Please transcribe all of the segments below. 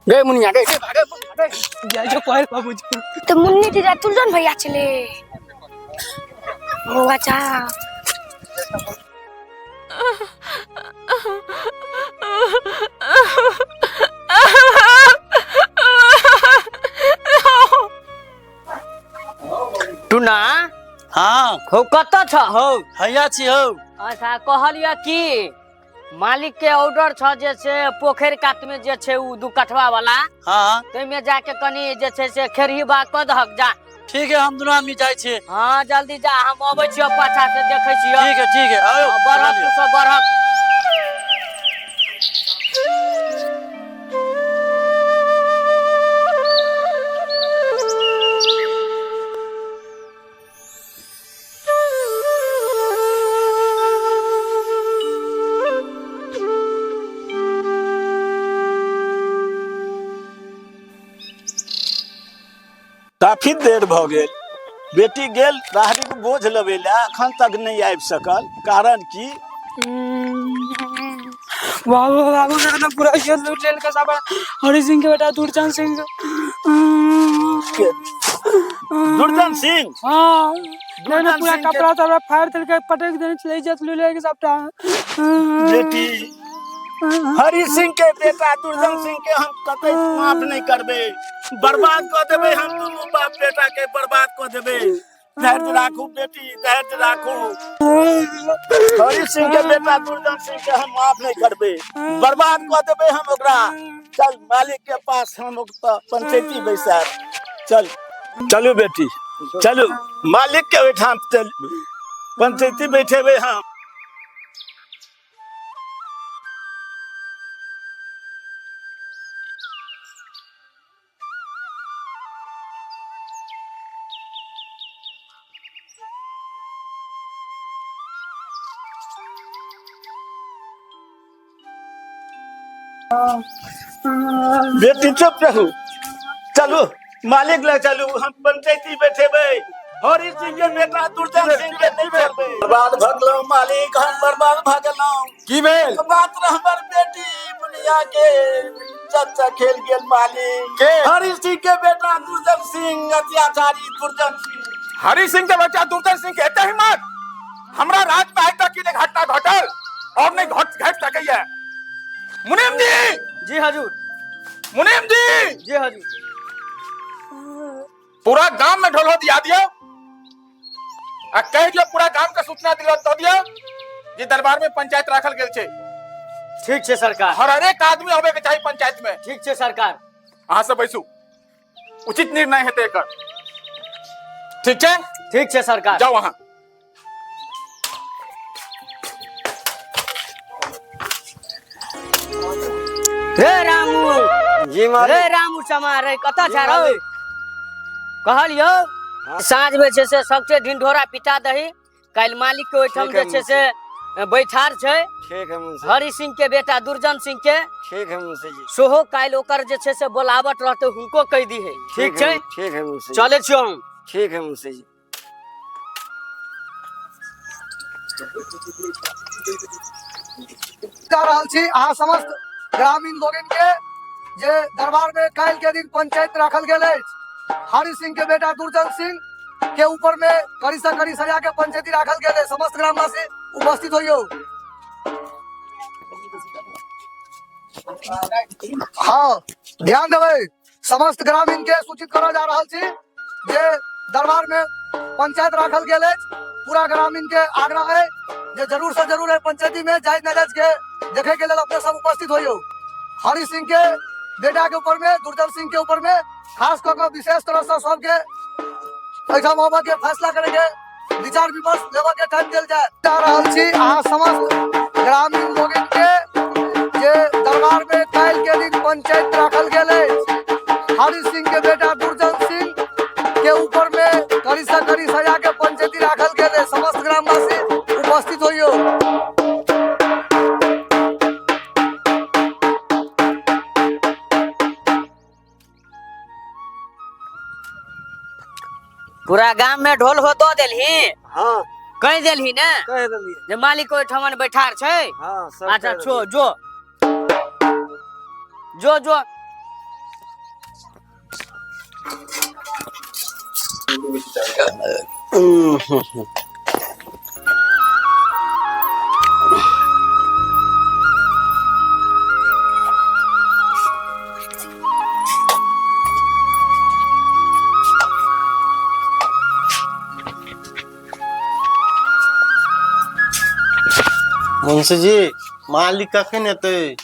गे मुनिया गे गे गे गे जाइ छौ कहै बाबूजी। तऽ मुन्नी दीदा तुलजन भैया छलै। ओ अच्छा। टुना। हाँ। हो कतऽ छ हौ? हैया छी हौ। अच्छा कहलियऽ की मालिक के ऑर्डर छ जे से पोखरि कात में जे छै उ दू कठवा वाला। हाँ। ताहिमे जाके कनी जे छै से खेरही बाग कऽ दहक जा। ठीक है, हम दोनों आदमी जाइ छियै। हाँ जल्दी जा, हम अबै छियौ पाछा से देखै छियौ। ठीक है ठीक है, आयो। हाँ, बढ़क तू सब बढ़क। काफी देर भऽ गेल, बेटी गेल राहड़िक बोझ लबै लए, अखन तक नहि आबि सकल, कारण की? बाबू बाबू ना पूरा खेत लूट लेल के साबा हरि सिंह के बेटा दुर्जन सिंह। के? दुर्जन सिंह? हाँ। दुर्जन ना पूरा सिंह के- कपड़ा तपड़ा फाड़ देलकै, पटक देने छलै, इज्जत लूट लेल के सबटा। बेटी, हरि सिंह के बेटा दुर्जन सिंह के हम कतई माफ नहीं करबै, बर्बाद कऽ देबै हम, दुनू बाप बेटा के बर्बाद कऽ देबै। धैर्य राखू बेटी, धैर्य राखू। हरि सिंह के बेटा दुर्जन सिंह के हम माफ नहीं करबै, बर्बाद कऽ देबै हम ओकरा। चल मालिक के पास हम ओतऽ पंचायती बैसायब। चल चलू बेटी चलू, मालिक के ओहिठाम चल, पंचायती बैठेबै हम। बेटी चुप रहू, चलू मालिक लग चलू, हम पंचायती बैठेबै। हरि सिंह के बेटा दुर्जन सिंह के नहीं छोड़बै। बर्बाद भऽ गेलहुँ मालिक, हम बर्बाद भऽ गेलहुँ। की भेल? मात्र हमर बेटी बुनिया के चच्चा खेल गेल मालिक। के? हरि सिंह के बेटा दुर्जन सिंह, अत्याचारी दुर्जन सिंह। हरि सिंह के बेटा दुर्जन सिंह के एते हिम्मत? हमरा राज में आइ तक की घटना घटल और नहीं घट घट सकैया। मुनीम जी। जी हजूर। मुनीम जी। जी हजूर। पूरा गांव में ढोलो दिया दियो आ कह दियो, पूरा गांव के सूचना दिलो तो दियो जे दरबार में पंचायत राखल गेल छै। ठीक छै सरकार। हर एक आदमी आबे के चाही पंचायत में। ठीक छै सरकार। अहाँ सब बैसू, उचित निर्णय हेतै एकर। ठीक छै? ठीक छै सरकार। जाओ अहाँ। रे रामू। जी मालिक। रे रामू चमार रे, कतऽ जी छा रौ? मालिक। कहलियौ हाँ। साँझ में छै से सबसे ढिंढोरा पिटा दही, काल्हि मालिक के ओहिठाम ठीक है जे छै से बैठार छै। ठीक है मुंशी। हरि सिंह के बेटा दुर्जन सिंह के। ठीक है मुंशी जी। सेहो काल्हि ओकर जे छै से बोलावट रहतै, हुनको कहि दिहे। ठीक है, छै? ठीक है मुंशी जी। चलै छियौ हम। ठीक है मुंशी जी। जा रहल छी अहाँ समस्त ग्रामीण लोगन के जे दरबार में काल्हि के दिन पंचायत राखल गेल अछि। हरि सिंह के बेटा दुर्जन सिंह के ऊपर में कड़ी से कड़ी सजा के पंचायती राखल गेल अछि। समस्त ग्रामवासी उपस्थित होइयो। हाँ ध्यान देबै, समस्त ग्रामीण के सूचित करल जा रहल छी जे दरबार में पंचायत राखल गेल अछि। पूरा ग्रामीण के आग्रह है जे जरूर से जरूर एहि पंचायती में जायज नाजायज के देखे के लेल अपने सब उपस्थित होइयो। हरि सिंह के बेटा के ऊपर में, दुर्जन सिंह के ऊपर में खास कऽ के विशेष तरह से सबके एहिठाम आबऽ के फैसला करे के विचार विमर्श लेबऽ के टाइम देल जाय। जा रहल छी अहाँ समस्त ग्रामीण लोगन के जे दरबार में काल्हि के दिन पंचायत राखल गेल अछि। हरि सिंह के बेटा दुर्जन सिंह के ऊपर में कड़ी से कड़ी सजा के पंचायती राखल गेल अछि। समस्त ग्रामवासी उपस्थित होइयो। पूरा गाम में ढोल हो दो देलही? हाँ। कह देलही ने? कह देलियै। जे मालिक ओहिठामन बैठार छै? हाँ, सब अच्छा कहि छो जो जो जो। मुंशी जी, मालिक कखन एतै?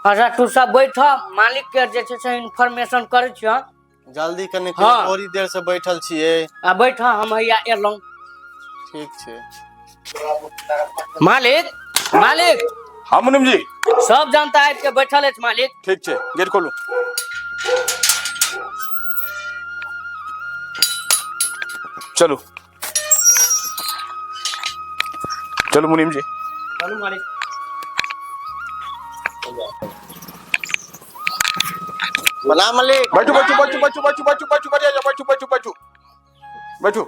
अच्छा तू सब बैठ, मालिक के जे छै से इन्फॉर्मेशन करै छियौ। जल्दी कने। हाँ। बड़ी देर से बैठल छियै। आ बैठ, हम हैया एलहुँ। ठीक छै। मालिक, मालिक। हाँ मुनिम जी। सब जनता आबि के बैठल अछि मालिक। ठीक छै, गेट खोलू। चलू चलू मुनिम जी। चलू मालिक। प्रणाम मालिक। बैठू बैठू बैठू बैठू बैठू बैठू बैठू, बढ़िया जाओ, बैठू बैठू बैठू बैठू।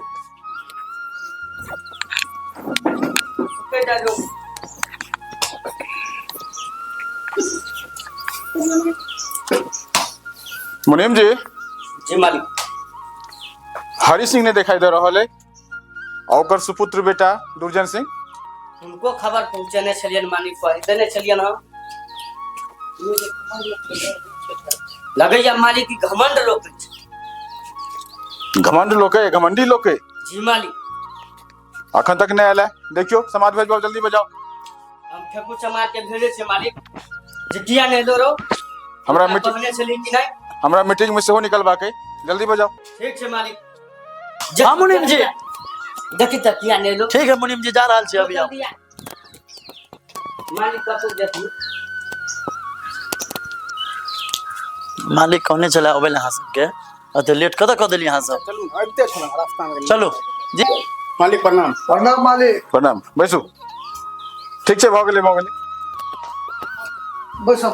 मुनिम जी। जी मालिक। हरि सिंह ने दिखाई दे रहल है और ओकर सुपुत्र बेटा दुर्जन सिंह। हुनको खबर पहुँचेने छलियनि मालिक, कहि देने छलियनि हम। लगैया मालिक ई घमंड लोक अछि। घमंड लोक है, घमंडी लोक है। जी मालिक। अखन तक नहीं आयल है, देखियो समाज भेजबाओ, जल्दी बजाओ। हम फेकू समाज के भेजे छै मालिक जे किया नहि दौड़ो। हमरा मीटिंग कहने छलियै कि नहि? हमरा मीटिंग में सेहो निकलबाक है, जल्दी बजाओ। ठीक छै मालिक। हाँ मुनीम जी। देखी तऽ किया नहि एलो। ठीक है मुनीम जी, जा रहल छी अभी हम। जल्दी आ। मालिक कतौ देखी। मालिक कहने छलै अबै लए अहाँ सबके, अते लेट कतऽ कऽ देलियै अहाँ सब? चलू, आबिते छलहुँ रास्ता में। चलू जी। मालिक प्रणाम। प्रणाम मालिक। प्रणाम, बैसू। ठीक छै, भऽ गेलै भऽ गेलै। बैसब।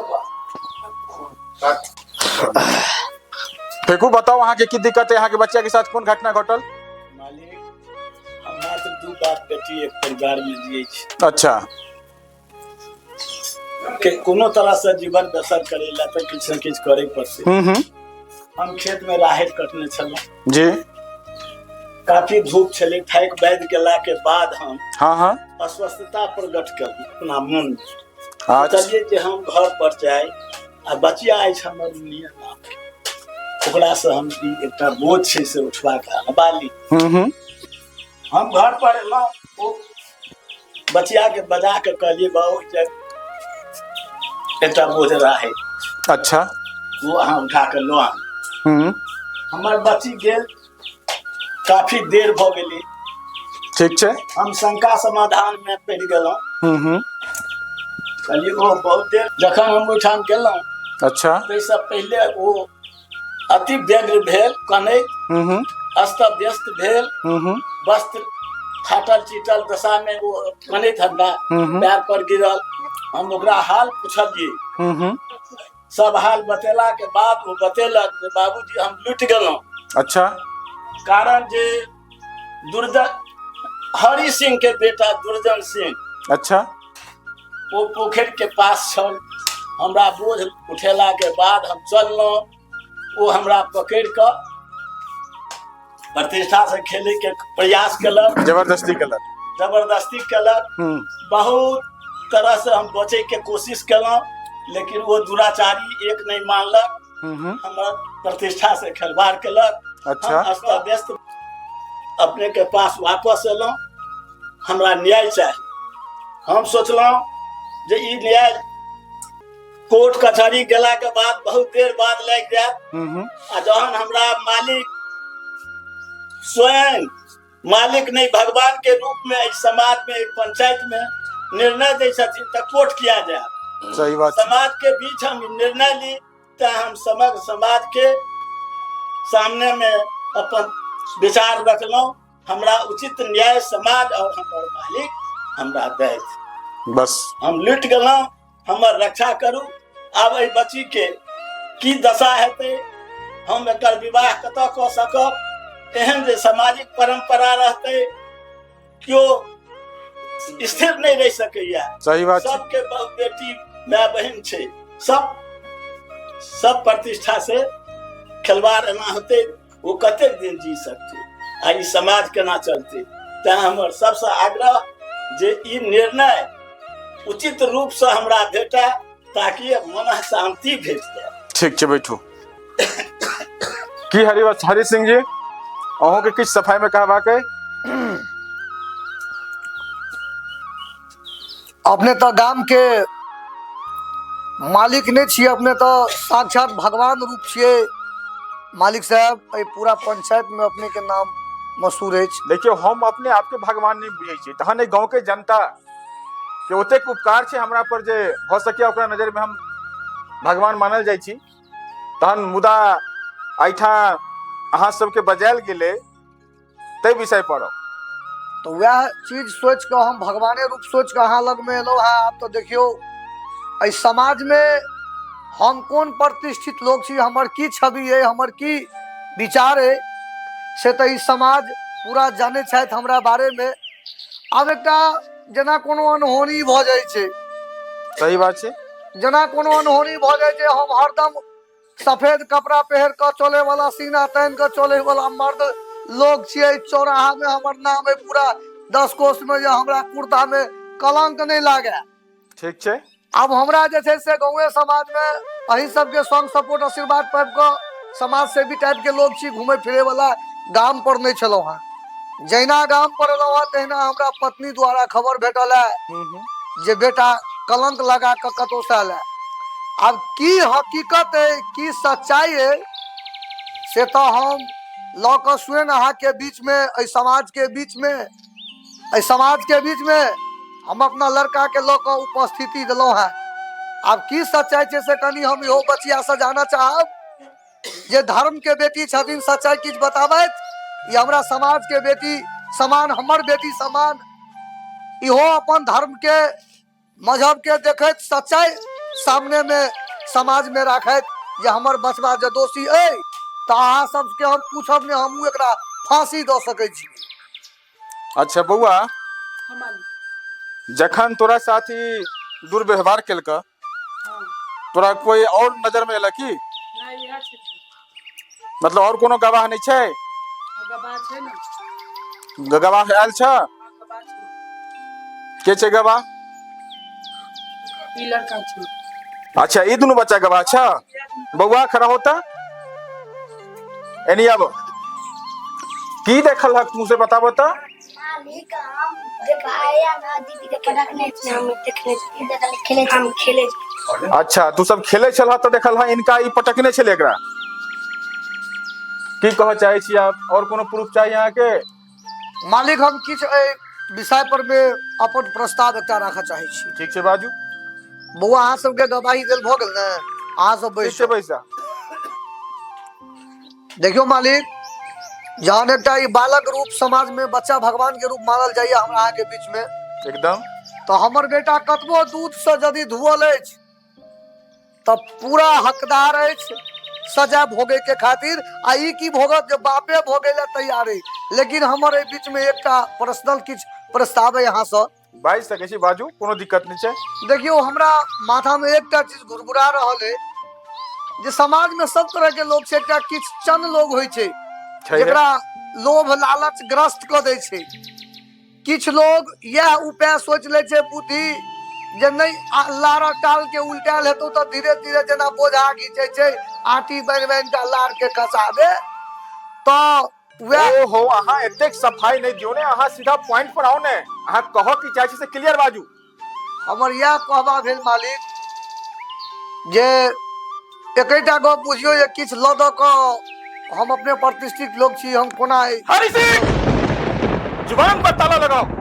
फेकू, बताओ अहाँ के की दिक्कत है, अहाँ के बच्चा के साथ कोन घटना घटल? मालिक, हम मात्र दू बाप बेटी एक परिवार में जियै छी। अच्छा। के कोनो तरह से जीवन बसर करे ला तऽ किछु ने किछु करे पड़तै। हम्म। हम खेत में राहरि कटने छलहुँ। जी। काफी धूप छलै, थाकि बाजि गेला के बाद हम हाँ हाँ अस्वस्थता प्रकट केलहुँ अपना मन में। अच्छा। सोचलियै जे हम घर पर जाय आ बचिया अछि हमर मुनिया नाम के, ओकरा से हम ई एकटा बोझ छै से उठवा के अनबा ली। हम्म। हम घर पर एलहुँ, ओ बचिया के बजा के कहलियै, बाबू जे एकटा बोझ राहरि। अच्छा। ओ अहाँ उठा के लऽ आनू। हम्म। हमर बच्ची गेल, काफी देर भऽ गेलै। ठीक छै। हम शंका समाधान में पड़ि गेलहुँ। हम्म। कहलियै ओ बहुत देर, जखन हम ओहिठाम गेलहुँ अच्छा। ताहिसँ पहिले ओ अति व्यग्र भेल, कनैत हम्म। अस्त व्यस्त भेल, हम्म। वस्त्र फाटल चीटल दशा में ओ कनैत हमरा हम्म। पैर पर गिरल। हम ओकरा हाल पुछलियै। हम्म। सब हाल बतेला के बाद ओ बतेलक जे बाबूजी हम लुटि गेलहुँ। अच्छा। कारण जे दुर्जन हरि सिंह के बेटा दुर्जन सिंह, अच्छा, ओ पोखरि के पास छल। हमरा बोझ उठेला के बाद हम चललहुँ, ओ हमरा पकड़ि कऽ प्रतिष्ठा से खेले के प्रयास केलक। जबरदस्ती केलक। जबरदस्ती केलक। बहुत तरह से हम बचे के कोशिश केलहुँ, लेकिन ओ दुराचारी एक नहीं मानलक, हमर प्रतिष्ठा से खिलवाड़ केलक। अच्छा। हम अस्त व्यस्त अपने के पास वापस एलहुँ, हमरा न्याय चाही। हम सोचलहुँ जे ई न्याय कोर्ट कचहरी गेला के बाद बहुत देर बाद लागि जायत, आ जहन हमरा मालिक स्वयं मालिक नहीं भगवान के रूप में एहि समाज में एहि पंचायत में निर्णय दै छथिन तऽ कोर्ट किया जायत? सही बात छै। समाज के बीच हम निर्णय ली, तऽ हम समग्र समाज के सामने में अपन विचार रखलहुँ। हमरा उचित न्याय समाज और हमर मालिक हमरा दैत। बस। हम लुटि गेलहुँ, हमर रक्षा करू। आब एहि बच्ची के की दशा हेतै, हम एकर विवाह कतऽ कऽ सकब, एहन जे सामाजिक परंपरा रहतै, केओ स्थिर नहि रहि सकैया। सही बात छै। सबके बहुत बेटी माय बहिन छै, सब सब प्रतिष्ठा से खिलवाड़ एना होतै, ओ कतेक दिन जी सकतै आ ई समाज केना चलतै? तैं हमर सबसँ आग्रह जे ई निर्णय उचित रूपसँ हमरा भेटय ताकि मन शांति भेट जाय। ठीक छै, बैठू। की हरि हरि सिंह जी, अहूँके किछु सफाई में कहबाक अइ? अपने तऽ गाम के मालिक नहि छियै, अपने तऽ साक्षात भगवान रूप छियै मालिक साहब। एहि पूरा पंचायत में अपने के नाम मशहूर अछि। देखियौ, हम अपने आपके भगवान नहि बुझै छियै, तहन एहि गाँव के जनता के ओतेक उपकार छै हमरा पर जे भऽ सकैए ओकरा नजर में हम भगवान मानल जाइ छी। तहन मुदा एहिठाम अहाँ सबके बजायल गेलै ताहि विषय पर तऽ वएह चीज सोचि कऽ हम भगवाने रूप सोचि कऽ अहाँ लगमे एलहुँ हेँ। आब तऽ देखियौ, एहि समाजमे हम कोन प्रतिष्ठित लोक छी, हमर की छवि अइ, हमर की विचार अइ, से तऽ ई समाज पूरा जानै छथि हमरा बारेमे। आब एकटा जेना कोनो अनहोनी भऽ जाइ छै। सही बात छै। जेना कोनो अनहोनी भऽ जाइ छै, हम हरदम सफेद कपड़ा पहिर कऽ चले वाला, सीना तानि कऽ चले वाला मर्द लोग छियै। चौराहा में हमर नाम है पूरा 10 कोस में, जे हमरा कुर्ता में कलंक नहीं लागे। ठीक छै। आब हमरा जे छै से गाँवे समाज में अही सबके संग सपोर्ट आशीर्वाद पाबि कऽ समाज सेवी टाइप के लोग छी, घूमे फिरे वाला। गाम पर नहीं छलहुँ हँ, जहिना गाम पर एलहुँ हँ तहिना हमरा पत्नी द्वारा खबर भेटल है जे बेटा कलंक लगा कऽ कतहु से आयल है। आब की हकीकत है, की सच्चाई है, से तऽ हम लऽ कऽ स्वयं अहाँके बीचमे, एहि समाजके बीचमे, एहि समाजके बीचमे हम अपना लड़काके लऽ कऽ उपस्थिति देलहुँ हेँ। आब की सच्चाई छै से कनि हम इहो बचियासँ जानऽ चाहब जे धर्म के बेटी छथिन, सच्चाई किछु बताबैत। ई हमरा समाज के बेटी समान, हमर बेटी समान, इहो अपन धर्म के मजहब के देखैत सच्चाई सामने में समाज में राखैत जे हमर बचबा जे दोषी अइ तऽ अहाँ सबके हम पूछब नहि, हमहूँ एकरा फांसी दऽ सकै छी। अच्छा बौआ, जखन तोरा साथ ई दुर्व्यवहार केलक, तोरा कोई और नजर में एलक की? मतलब और कोनो गवाह नहीं छै? गवाह आयल छ? के छै गवाह? ई लड़का छै। अच्छा, ई दुनू बच्चा गवाह छ। बौआ, खड़ा होता, एनी आबो। की देखल हक तू से बताबो त। मालिक, हम जब आया ना दीदी के पटकने छे, हम देखने छियै, खेले, हम खेले। अच्छा, तू सब खेले छल तऽ देखल हँ इनका ई पटकने छलै एकरा। की कहऽ चाहै छी आप? और कोनो प्रूफ चाही अहाँके? मालिक, हम किछु एहि विषय पर मे अपन प्रस्ताव एकटा राखऽ चाहै छी। ठीक छै, बाजू। बौआ, अहाँ सबके गवाही देल भऽ गेल ने? अहाँ सब ठीक बैस छै, बैस जा। देखियौ मालिक, जहन एकटा ई बालक रूप समाज में बच्चा भगवान के रूप मानल जाइए हमरा अहाँके बीच में एकदम, तऽ हमर बेटा कतबो दूध से यदि धुअल अछि तऽ पूरा हकदार अछि सजा भोगे के खातिर। आ ई की भोगत जे बापे भोगे लए तैयार अछि। लेकिन हमर एहि बीच में एकटा पर्सनल किछु प्रस्ताव अइ अहाँसँ। बाजि सकै छी, बाजू, कोनो दिक्कत नहि छै। देखियौ, हमरा माथा में एकटा चीज घुरघुरा रहल अइ जे समाज में सब तरह के लोग छै, एकटा किछु चंद लोग होइ छै छैहे। जेकरा लोभ लालच ग्रस्त कऽ दै छै। किछु लोग इएह उपाय सोचि लै छै बुद्धि जे नहि लारा टाल के उल्टायल हेतौ तऽ धीरे धीरे जेना बोझा घीचै छै, आटी बान्हि बान्हि कऽ लार के खसा दे, तऽ वएह। ओहो, अहाँ एतेक सफाई नहि दियौ ने, अहाँ सीधा पॉइंट पर आउ ने। अहाँ कहऽ की चाहै छी से क्लियर बाजू। हमर इएह कहबा भेल मालिक जे एकेटा गप बुझियौ जे किछु लऽ दऽ कऽ हम अपने प्रतिष्ठित लोक छी, हम कोना हरि सिंह, जुबान पर ताला लगाओ।